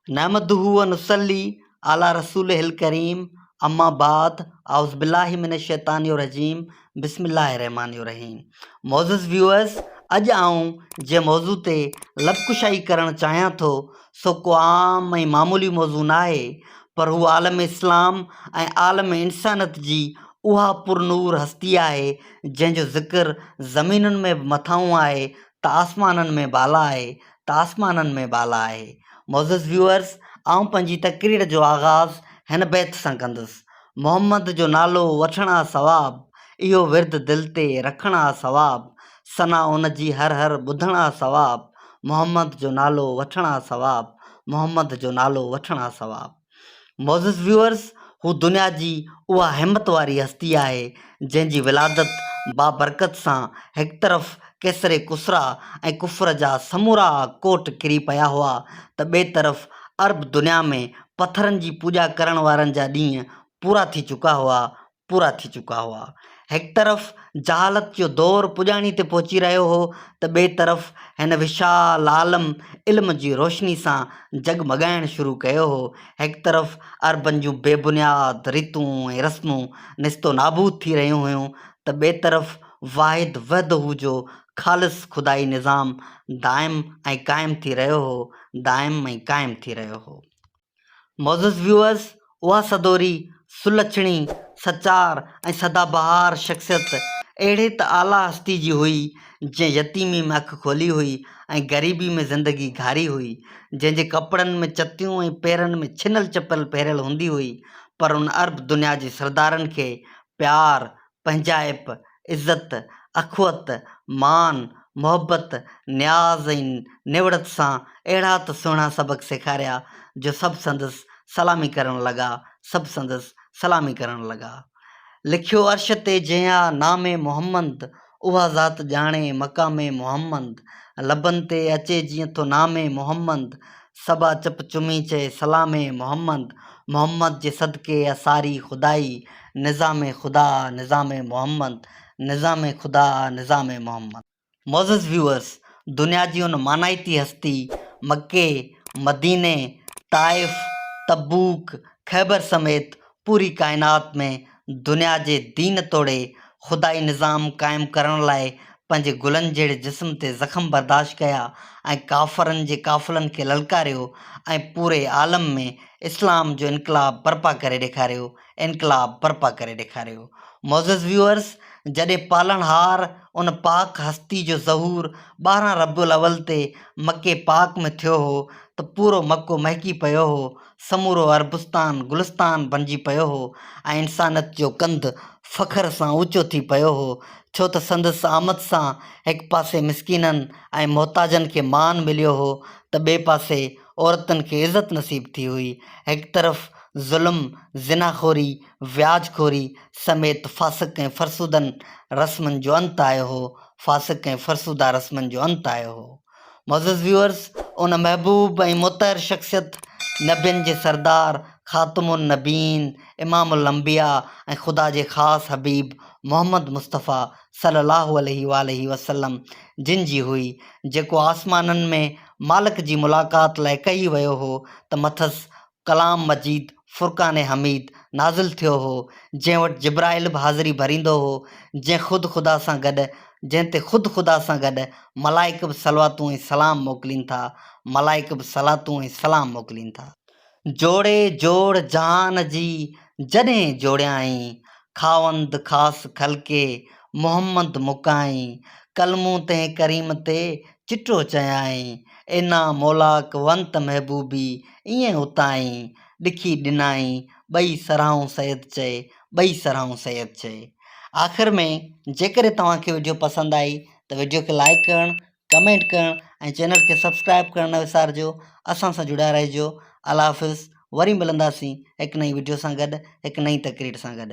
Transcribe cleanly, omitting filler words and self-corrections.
نحمده و نصلي علي رسوله الڪريم اما بعد اعوذ بالله من الشيطان الرجيم بسم الله الرحمن الرحيم معزز ويوئرز اڄ آئون جنهن موضوع تي لب ڪشائي ڪرڻ چاهيان ٿو سو ڪو عام ۽ معمولي موضوع ناهي پر هو عالم اسلام ۽ عالم انسانيت جي اها پرنور هستي آهي جنهن جو ذڪر زمينن ۾ به مٿانهون آهي ته آسمانن ۾ بالا آهي ته آسمانن ۾ بالا آهي. معزز ويوئرز آئون پنهنجي تقرير جو آغاز هن بيت سان ڪندس. محمد جو نالو وٺڻ آ ثواب، اهو ورد دل تي رکڻ آ ثواب، ثنا ان جي هر هر ٻڌڻ آ ثواب، محمد جو نالو وٺڻ آ ثواب، محمد جو نالو وٺڻ آ ثواب. معزز ويوئرز هو دنيا جي اها همت واري هستي آهي جنهن جي ولادت بابرڪت سان هڪ طرف قيصر ڪسريٰ ۽ ڪفر جا سمورا ڪوٽ ڪري پيا هئا ته ٻئي طرف عرب دنيا ۾ پٿرن جي پوڄا ڪرڻ وارن جا ڏينهن پورا ٿي چڪا هئا پورا ٿي چڪا هئا. هڪ طرف جهالت جو دور پڄاڻي تي پهچي رهيو هو ته ٻئي طرف هن وشال عالم علم جي روشني سان جڳمڳائڻ شروع ڪيو هو. هڪ طرف عربن جون بي بنياد ريتون ۽ رسمون نيست و نابود ٿي رهيون هيون ته ٻئي طرف واحد وحده جو خالص خدائي نظام دائم ۽ قائم ٿي رهيو هو، دائم ۽ قائم ٿي رهيو هو. معزز ويوئرز اها سدوري، سلڇڻي، سچار ۽ سدا بهار شخصيت اهڙي ته اعليٰ هستي جي هئي، جنهن يتيمي ۾ اک کولي هئي ۽ غريبي ۾ زندگي گهاري هئي، جنهن جي ڪپڙن ۾ چتيون ۽ پيرن ۾ ڇنل چپل پهريل هوندي هئي، پر ان عرب دنيا جي سردارن کي پيار، پنهنجائپ، عزت، اخوت، مان، محبت، نياز ۽ نوڙت سان اهڙا ته سهڻا سبق سيکاريا جو سڀ سندس سلامي ڪرڻ لڳا، سڀ سندس سلامي ڪرڻ لڳا. لکيو عرش تي جنهن آ نام محمد، اها ذات ڄاڻي مقام محمد، لبن تي اچي جيئن ٿو نام محمد، صبا چپ چمي چئي سلام محمد، محمد جي صدقي آ ساري خدائي، نظام خدا آ نظام محمد، نظام خدا آ نظام محمد. معزز ويوئرس دنيا جي ان مانائتي هستي مڪي، مديني، طائف، تبوڪ، خيبر سميت پوري ڪائنات ۾ دنيا جي دين توڙي خدائي نظام قائم ڪرڻ لاء پنهنجي گلن جهڙي جسم تي زخم برداشت ڪيا ۽ ڪافرن جي قافلن کي للڪاريو ۽ پوري عالم ۾ اسلام جو انقلاب برپا ڪري ڏيکاريو انقلاب برپا ڪري ڏيکاريو. معزز ويوئرس جڏهن پالڻهار ان پاڪ هستي جو ظهور 12 ربيع الاول تي مڪي پاڪ ۾ ٿيو هو ته پورو مڪو مهڪي پيو هو سمورو عربستان گلستان بنجي پيو هو ۽ انسانيت جو ڪنڌ فخر سان اوچو ٿي پيو هو، ڇو ته سندس آمد سان هڪ پاسي مسڪينن ۽ محتاجن کي مان مليو هو ته ٻئي پاسي عورتن کي عزت نصيب ٿي هئي. هڪ طرف ظلم، زنا خوري، وياج خوري سميت فاسق ۽ فرسودن رسمن جو انت آيو هو، فاسق ۽ فرسوده رسمن جو انت آيو هو. معزز ويوئرز ان محبوب ۽ مطهر شخصيت نبين جي سردار خاتم النبين امام الانبياء ۽ خدا جي خاص حبيب محمد مصطفيٰ صلي الله عليه واله وسلم جن جي هئي جيڪو آسمانن ۾ مالڪ جي ملاقات لاء ڪهي ويو هو ته مٿس ڪلام مجيد فرقان حميد نازل ٿيو هو، جنهن وٽ جبرائيل به حاضري ڀريندو هو، جنهن خود خدا سان گڏ جنهن تي خود خدا سان گڏ ملائڪ به صلواتون ۽ سلام موڪلين ٿا، ملائڪ به صلاتون ۽ سلام موڪلين ٿا. جوڙي جوڙ جهان جي جڏهن جوڙيائين، خاوند خاص خلقي محمد مڪائين، ڪلمون تنهن ڪريم تي چٽو چيائين، انا مولاڪ ونت محبوبي ايئن اتائين، ڏکي ڏنائين، ٻئي سرهائون سيد چئي، ٻئي سرهائون سيد چئي. آخر ۾ جيڪڏهن توهان کي وڊيو پسند آئي ته وڊيو کي لائيڪ ڪرڻ، ڪمينٽ ڪرڻ ۽ چينل کي سبسڪرائيب ڪرڻ نه وسارجو. اسان سان جڙيا رهجو. الله حافظ وري ملنداسين هڪ نئين وڊيو سان گڏ هڪ نئين تقرير سان گڏ.